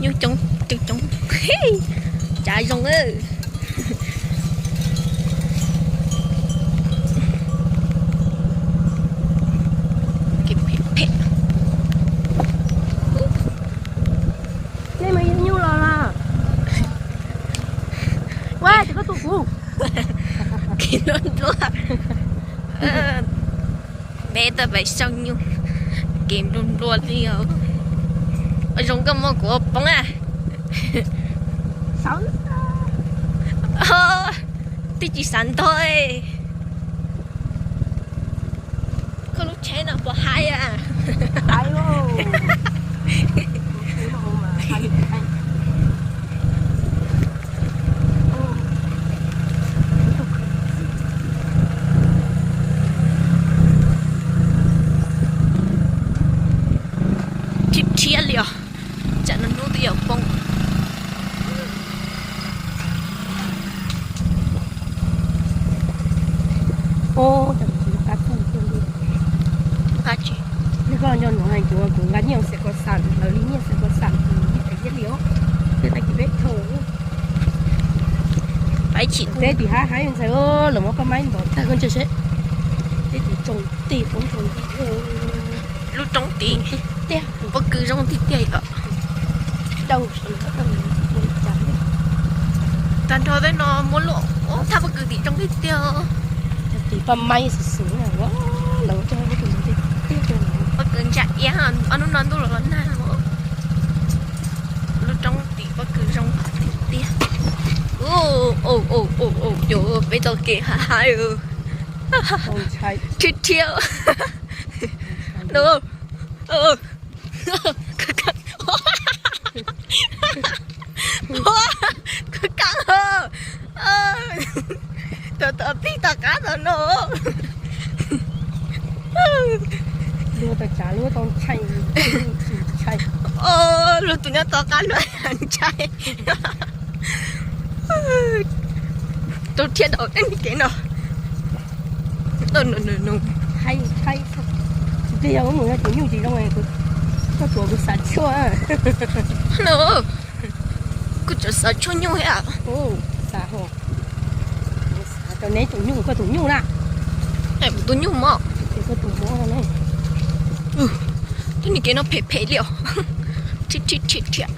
Coob coob, coob coob. Tsav zoo. Nej mas yog nyuj los los. Ua, ces koj tua kuv. Kev nplua nplua. Peb tuaj pem xyoo nyuj, kev nplua nplua li os. Ua zoo koj muab kuv ua poob a. Twb tsis xav ntog. Koj lub tsheb no puas haib a? Rhiab rhiab li os, tsam no hnub twb yuav poob. Nqa tsis, nws koj nco nua hais tias kuv nqa nyiaj xav koj xam, lawv li nyiaj xav koj xam, kuv ib tag ib li os, ib tag kis peb thau. Peb chim teb tim haib haib ntxhais, lawv muab paj maib ntov tag koj ntsia seb. Teb tim tsoom tim qoob tsoom tim. Lub roob tim tiag, pob kws zoo tiag tiag os. Tag nrho tej no muab luaj, thaj pob kws tim zoo tiag tiag. Tim paj maib xwb xwb na, lawv coj pob kws zoo tiag tiag. Pob kws ntsa iab, ob hnub no ntuj los los nag. Lub roob tim pob kws zoo tiag tiag. Cov peb tau kev haib haib. Rhiab rhiab. Koj kab, tab tom pib tom qab tom no. Luag tau tsav luag tau ntshai, ntshai. Luag tus nyob tom qab luag ntshai. Tau thiab daus tej kev no. Ntshai, ntshai. Twb yog wb mus yog tus nyuj tsis zoo, koj tuav kuv xav tshuaj. Kuv tseem xav tshuaj nyuj thiab. Xav ho, xav rau neb tus nyuj, koj tus nyuj na. Kuv tus nyuj mog. Koj tus mog ne. Tej kev no phem phem li os. Rhiab rhiab rhiab.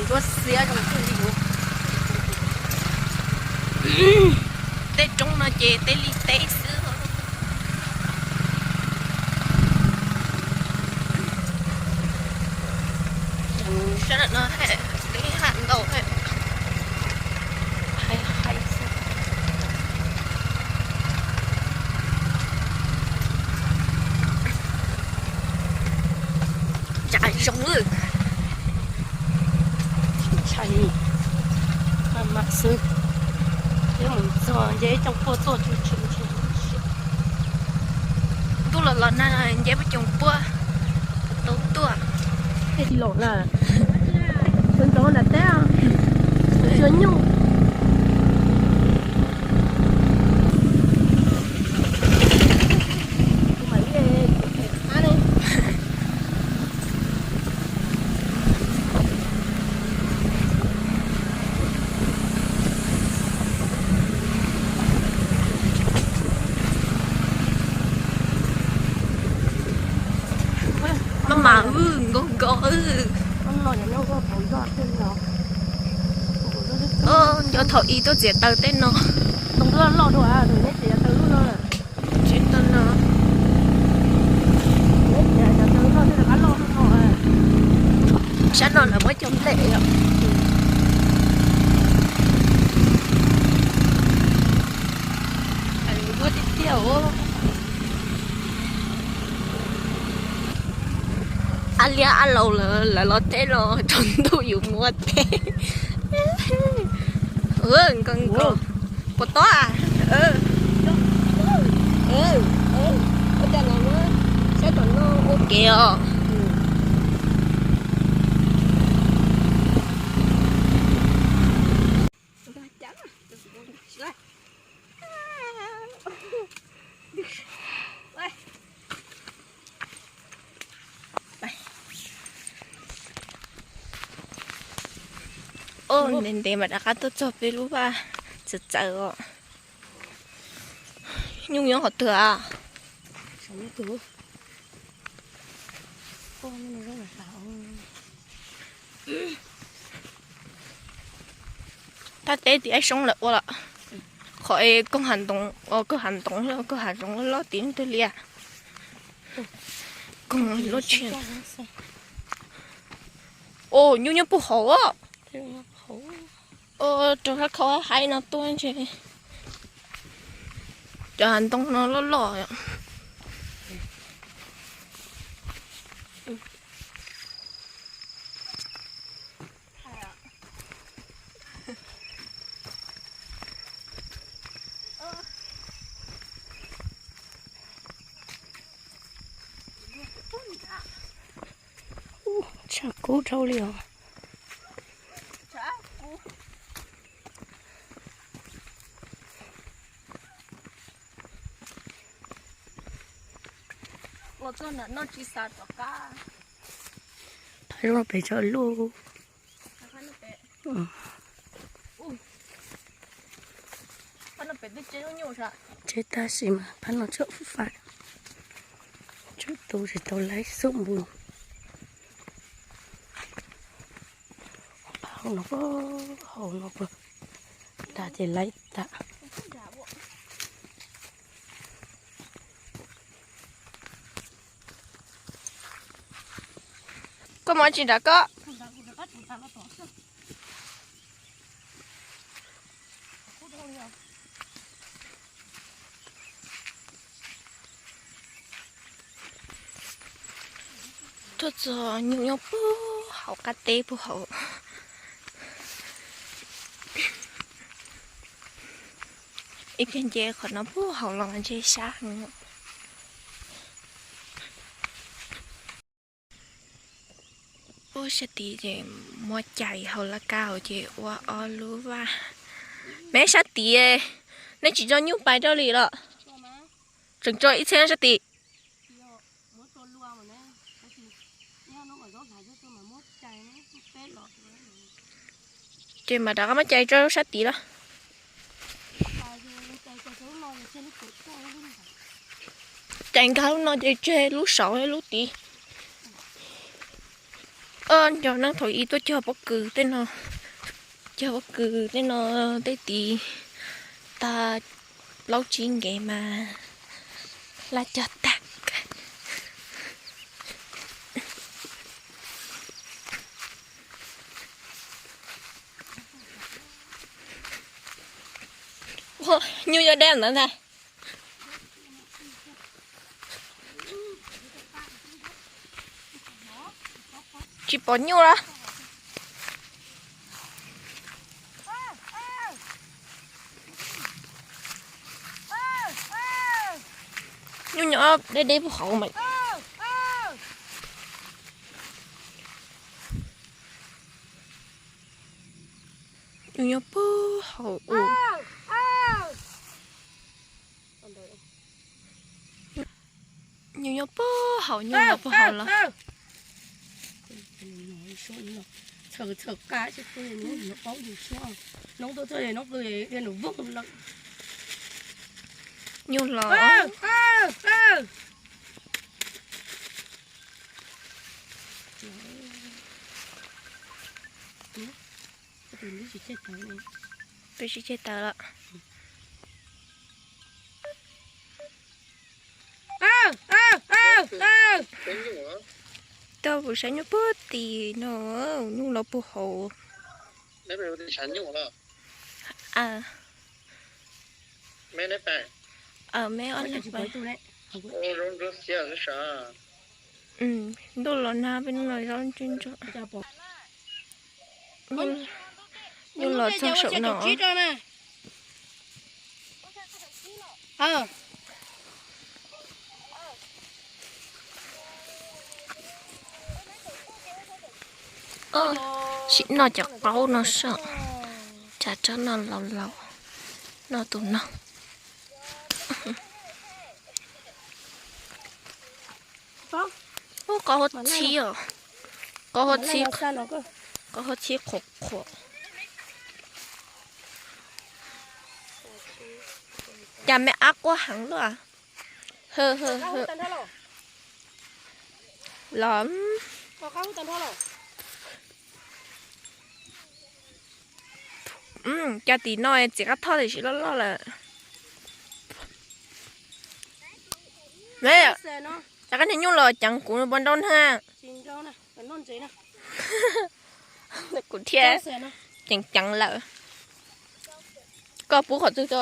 Ntsuab xiab zoo li. Tej roob no ces tej liaj teb xwb. Sab no teb haj ntau, haib haib xwb. Tsav zoo. Ntshai, maj mam xwb. Peb mus txog nce coob puag tuaj tshwm tshwm. Ntuj los los nag nce puag coob puag tau tuaj. Tej tsis los na, sawv ntxov nram teb, tsuas nyuj. Maj mam wb nkaug nkaus. Nco thaum ub tuaj txiav taws tej no. Tsis tau no. Sab no lawv muab cov nplej os. Muab tiag tiag os. Ab liab ab laus lawv los teb los tsaus ntuj yus muab teb. Nkaus nkaus. Puas tob? Ua cas los muab saib tom no ua kev os. Ntev ntev mas rov qab tuaj txog peb lub vaj txawv txawv os. Nyuj nyob qhov twg a? Tab teb tim Aib Soob lawv ua lawm. Qhov koog hav ntoo, koog hav ntoo, koog hav zoov loj loj tim twg liaj. Koog loj tshaj. Os, nyuj nyob puag hauv. Rau sab khau haib no tuaj ntshe. Cov hav ntoo no loj loj. Tshav kub dhau li os. Ua txog ntawm no tsis xav rov qab. Phab zoo pem tso lub. Tseb tab sis mas phab no tshaj fub fab, tshuav tus tsis tau laib xub npus. Hauv no, hauv no puas nrad ces laib tas. Koj mus tsis nrad koj. Tuaj txog nyuj nyob puag hauv qab teb puag hauv. Ib pliag nce qhov no puag hauv los mas ntshe sab heev. Puag sab tid ces muab cais hauv laj kab hauv ces ua ob lub vaj. Meb sab tid, neb tsis tso nyuj pais rau li los? Tseem tso ib txhiab sab tid. Ces mam rov qab muab cais rau sab tid los. Cais nkag lub no ces tseg lub saud lub tid. Nco neej thaum ub tuaj cog pob kws tej no, cog pob kws tej no tej tid tag plaub tsib nkev mas laj cog tag. Nyuj yog dab ntawd ntag. Tsis pom nyuj lawm. Nyuj nyob deb deb puag hauv mas. Nyuj nyob puag hauv u. Nyuj nyob puag hauv, nyuj nyob puag hauv los. Nyuj los. Peb tsis ceg taws lawm. Tau kuv saib nyuj puag tim no, nyuj los puag hauv. Meb ob leeg pais. Ntuj los nag peb no los zaub ntsuab ntsuab. Nyuj los txog saum no. Sim noj cov qaub no saib, tsam tsob no laus laus, noj tus no. Ub, qaub huab txhib os, qaub huab txhib, qaub huab txhib qhuav qhuav. Cas me ab quaj heev luaj. Hwm, hwm, hwm. Los, cov tim no txiv qab thoj tiam sis loj loj lawm. Cov kab niag nyuj los ceev kuv puas nrau na. Kuv thiaj ceev ceev lawm. Koj pub qhov twg?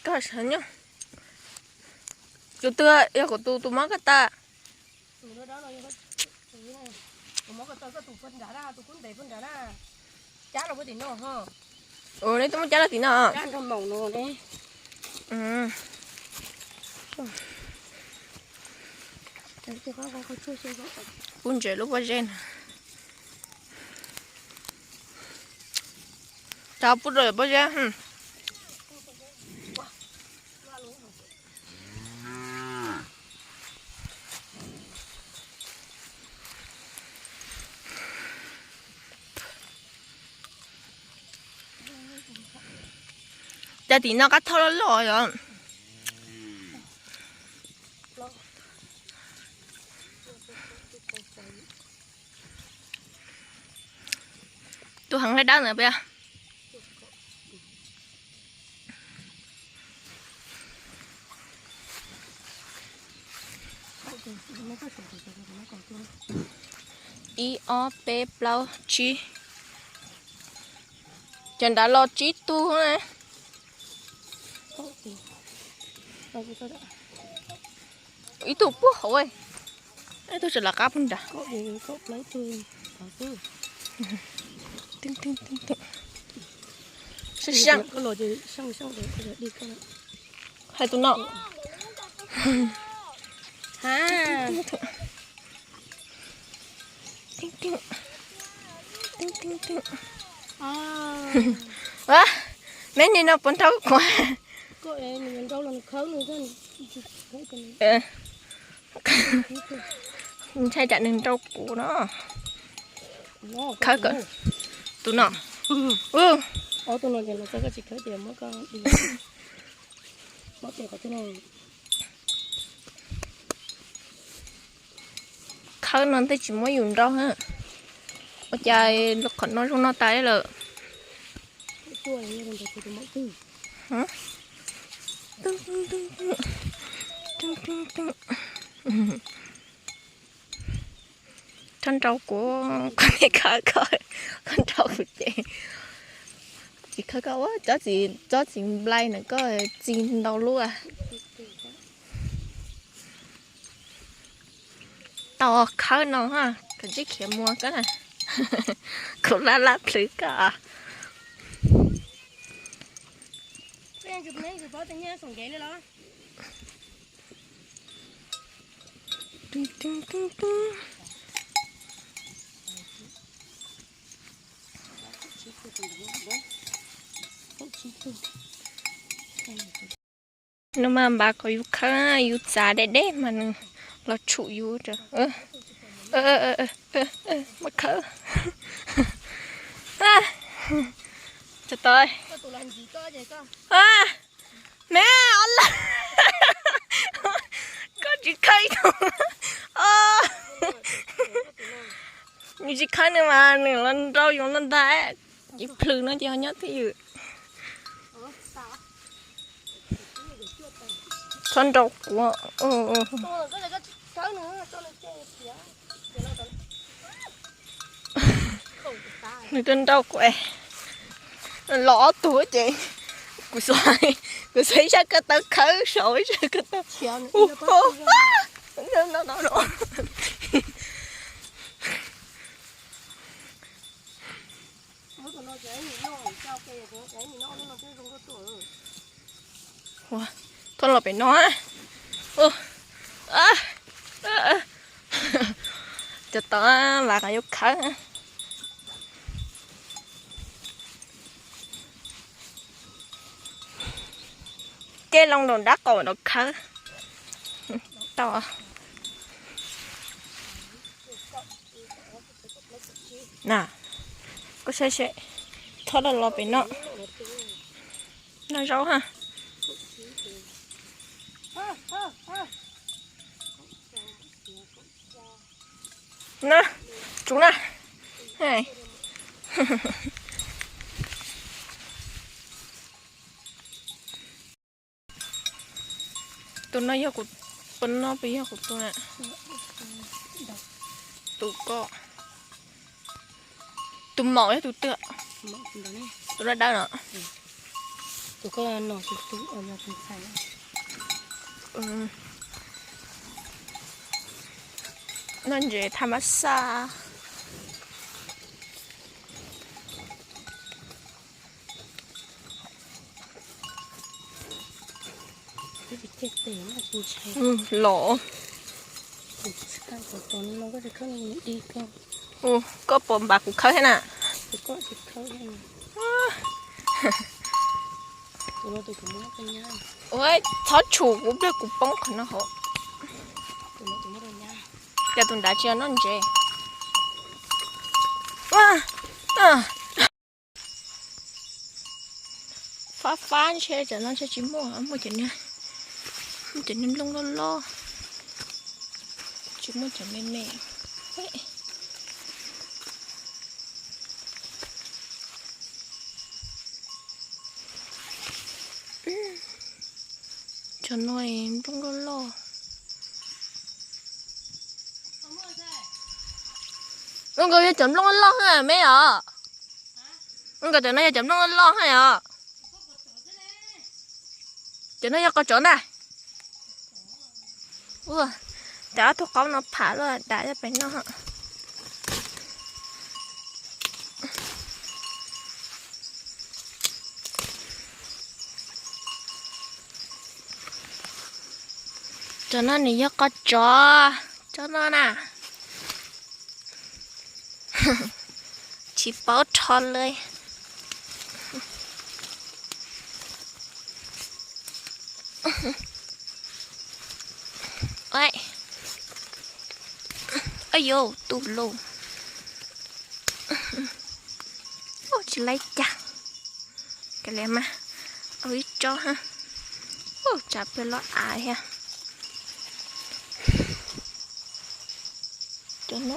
Koj sawv nyob. Tus twg yog kuv tus, tus mob ko taw? Ua, nej twb muab cab los tim no. Pub ntses lub pob zeb na. Rau pub rau pob zeb. Cov tim no qab thoj loj loj yom. Tus heev dawb dawb ntawd puas yog? Ib, ob, peb, plaub, tsib. Cov nrad los tsib tug na. Ib tug puag hauv, ib tug tseem lawv qab puag nrad. Hais tus no. Meb nim no puas nrau kuv? Ntshai tsam nws nrau kuv no. Khawb kom tus no. Khawb no tej tsis muab yus nrau na. Ua cas qhov no zoo no tas lawm. Koj nrau kuv, koj niam khawb koj, koj nrau kuv ces. Tsis khawb koj ua tsob txiv, tsob txiv nplai na koj txi ntau lub. Tau khawb no, koj tsis khiav muag koj na. Kuv laj laj plhwv koj. Nws mas npav kom yus khawb, yus txav deb deb mas nws los tshum yus. Muab khawb. Tau, me, koj tsis khawb ib tug. Nws tsis khawb nws mas nws los nrau yus no ntag. Ces plhws no ces ho nyob twj ywm. Txhob nrau kuv. Nws twb nrau kuv. Los ob tug ces kuv xuas, kuv xuas ib sab ko taw khawb saud ib sab ko taw. Txhob los pem no. Cov tod vas qhov yuav khawb. Coj loo nraum nrab qaum nraum khawb. Tau. Na, koj saib seb, txhob los los pem no. Noj zaub ha. Na, tsum na. Tus no yog kuv, tus no puas yog kuv tus na? Tus ko, tus maum yog tus twg? Tus dawb dawb no. Noj ntses tham mas xaj. Los. Koj puas npam kuv khawb thiab na? Ua, txhob tshum kuv pliag kuv poob qhov no hauv. Cas tus nrad tsis yog noj ntses? Fab fab ntshe cov no ntshe tsis muaj, muaj cov niag, muaj cov niag nplooj loj loj, tsis muaj cov me me. Cov no nplooj loj loj. Nkaus yog cov nplooj loj loj ha me os. Nkaus cov no yog cov nplooj loj loj ha os. Cov no yog qos tsov ntag. Ua, tas ob tug qaub no pham luaj dam pem no. Cov no nws yog qos tsov, cov no na. Tsis paub rho li. Ab yau, tu lou. Tsis laib cas. Kav liam mas, ua ib tsob ha. Tsam pem los av thiab. Cov no,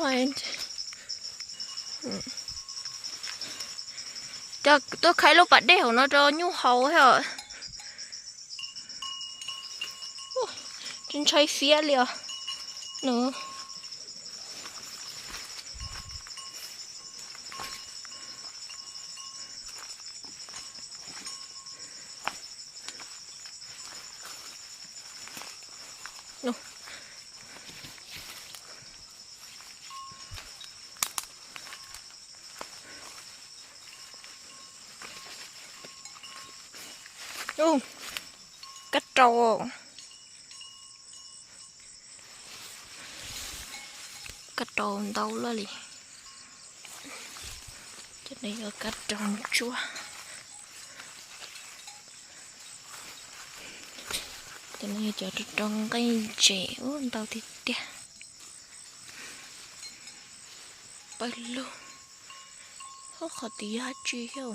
cov tuaj khawb lub pas dej hauv no rau nyuj haus thiab. Tsis ntshai fiab li os. Kab rau, kab rau ntau luaj li. Cov no yog kab rau ntsuab. Cov no yog cov rau rau nqaij ntses, ntau tiag tiag. Pawg lug, qhov tid yog dab tsi thiab?